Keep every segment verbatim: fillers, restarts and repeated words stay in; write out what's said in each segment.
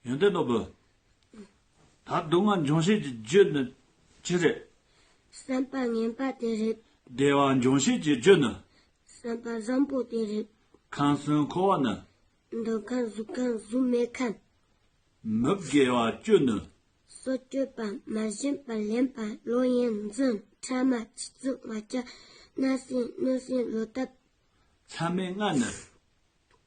ཡོན་ཏན་ནོར་བུ། ད་སྡུག་བསྔལ་འབྱུང་བྱེད་ཀྱི་རྒྱུ་ནི་ཅི་རེད། བསམ་པ་ངན་པ་དེ་རེད། བདེ་བ་འབྱུང་བྱེད་ཀྱི་རྒྱུ་ནི། བསམ་པ་བཟང་པོ་དེ་རེད། ཁམས་གསུམ་འཁོར་བ་ནི། འདོད་ཁམས་གཟུགས་ཁམས་གཟུགས་མེད་ཁམས། མི་དགེ་བ་བཅུ་ནི། སྲོག་གཅོད་པ། མ་བྱིན་པ། ལེན་པ། ལོག་གཡེམ་འཛིན། ཕྲ་མ། ཆུ་ཚོད་ང་ཅག་སྣ་སྲིན་གནོད་སྲིན་ལོག་ལྟབ། མཚམས་མེད་ལྔ་ནི།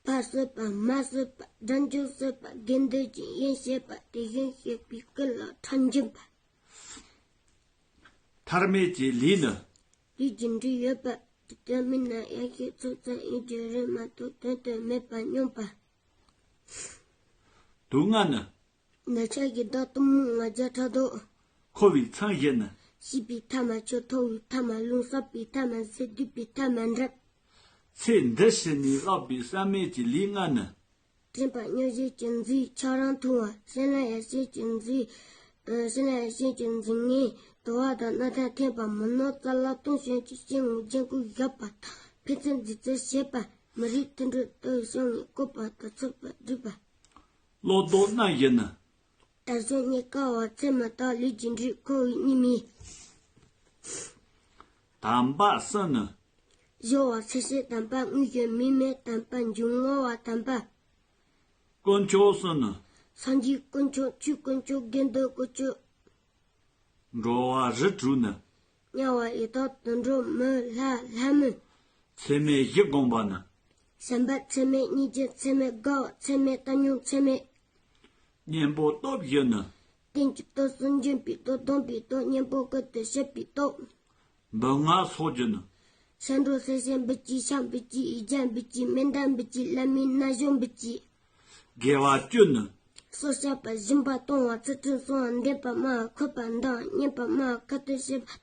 ཕ་གསོད་པ། མ་གསོད་པ། དགྲ་འཇོམས་གསོད་པ། དགེ་འདུན་གྱི་དབྱེན་བྱེད་པ། དེ་བཞིན་གཤེགས་པའི་སྐུ་ལ་ཁྲག་འབྱིན་པ། ཐར་མེད་ཀྱི་ལུས་ནི། ལུས་ཀྱི་འབྲས་ཡོད་པ། དེ་ལྟར་མིན་ན་ཡང་ཤེས་ཚོད་ཙམ་ཡིན་གྱི་རེད་མ་གཏོགས་དོན་དུ་མེད་པ་སྙམ་པ། དུག་ལྔ་ནི། འདོད་ཆགས་ཀྱི་བདག་གཏི་མུག་ང་རྒྱལ་ཕྲག་དོག་འཁོར་བའི་མཚམས་བཞི་ནི། སྐྱེས་པའི་ཐ་མ་ཆོས། མཐོ་བའི་ཐ་མ་རླུང་། བསགས་པའི་ཐ་མ་ཟས། སྡོད་པའི་ཐ་མ་འགྲིབ། ཚེ་འདི་ཕྱི་ནས་བསགས་པའི་བསམ་མེད་ཀྱི་ལུས་ལྔ་ནི། དྲན་པ་མྱོང་བྱེད་ཀྱི་རྫས་ཆགས་རང་མཐོང་བ། བྱིན་རླབས་ཡེ་ཤེས་ཀྱི་རྫས། ཨ། བྱིན་རླབས་ཡེ་ཤེས་ཀྱི་རྫས་ལྔས་དུ་བ་དང་རྣག་ཐར་འཐེན་པ། མི་སྣང་རྩ་ལ་སྟོང་བྱོན་གྱི་སྐྱེ་དངོས་ལྗང་ཁུ་བཞག་པ་དང་། ཕན་ཚུན་རྫས་རྩལ་བྱེད་པ། མི་རིགས་མཐུན་སྒྲིལ་ལྟ་བུའི་བྱུང་བའི་བཀོད་པ་དང་མཚུངས་པར་བསྒྲིགས་པ། བློ་ལྡོག་རྣམ་བཞི་ནི། དལ་འབྱོར་རྙེད་དཀའ་བ། ཚད་མི་རྟག་ལུས་ཀྱི་འབྲས། འཁོར་བའི་གཉིས་མེད། དམ་པ་གསུམ་ནི། སྦྱོར་བ་ཚད་བྱེད་དམ་པ། དངོས་གཞི་མིང་མེད་དམ་པ། འབྱུང་ལྔ་བ་དམ་པ། དཀོན་མཆོག་གསུམ་ནི། སངས་རྒྱས་དཀོན་མཆོག་ཆོས་དཀོན་མཆོག་དགེ་འདུན་དཀོན་མཆོག་འགྲོ་བ་རིགས་དྲུག་ནི། དམྱལ་བ་ཡི་དྭགས་དུད་འགྲོ་མི་ལྷ་ལྷ་མིན། ཚད་མེད་བཞི་བསྒོམས་པ་ནི། བྱམས་པ་ཚད་མེད། སྙིང་རྗེ་ཚད་མེད། དགའ་བ་ཚད་མེད། བཏང་སྙོམས་ཚད་མེད། གཉེན་པོ་སྟོབས་བཞི་ནི། རྟེན་གྱི་སྟོབས་གསུམ། འབྱོན་པའི་སྟོབས། སྡོམ་པའི་སྟོབས། གཉེན་པོ་ཀུན་ཏུ་སྤྱོད་པའི་སྟོབས། འབུམ་ལྔ་ཚོགས་རྒྱུ་ནི། ཕྱག་འགྲོ་སེམས་བསྐྱེད་འབུལ་བྱེད། ཕྱག་འབུལ་བྱེད། ཡིག་བརྒྱ་འབུལ་བྱེད། མཎྜལ་འབུལ་བྱེད། བླ་མའི་རྣལ་འབྱོར་འབུལ་བྱེད། དགེ་བ་བཅུ་ནི། སྲོག་བཅད་པ། སྦྱིན་པ་གཏོང་བ། ཚུལ་ཁྲིམས་སྲུང་བ། འདྲེན་པ་སྨྲ་བ། འཁོར་བ་འདུལ་བ། བསྙེན་པ་སྨྲ་བ། ཁ་ཏོན་བྱེད་པ།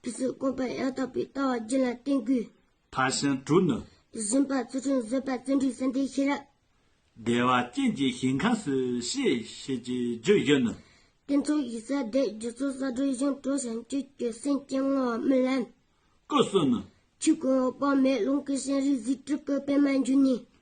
ཕུན་སུམ་ཚོགས་པ་ཡང་དག་པའི་ལྟ་བ་རྒྱུད་ལ་བསྟེན་དགོས། ཕར་ཕྱིན་དྲུག་ནི། སྦྱིན་པ། ཚུལ་ཁྲིམས། བཟོད་པ། བརྩོན་འགྲུས། བསམ་གཏན་ཤེས་རབ། བདེ་བ་ཅན་གྱི་ཞིང་ཁམས་སུ་གཤེགས་བྱེད་ཀྱི་རྒྱུ་བཞི་ནི། རྟེན་ཚོགས་ཀྱི་ས་དེར་རྒྱུ་ཚོགས་བསགས་གྲོལ་ཞིང་། གྲོལ་ཞིང་སྤྱོད་ཀྱི་སེམས་ཅན་བསྔོ་བ་སྨོན་ལམ། སྐུ་གསུམ་ནི། ཆོས་ཀུན་འོད་དཔག་མེད། ཀློང་གི་སྤྱན་རས་གཟིགས། སྤྲུལ་སྐུ་པདྨ་འབྱུང་གནས།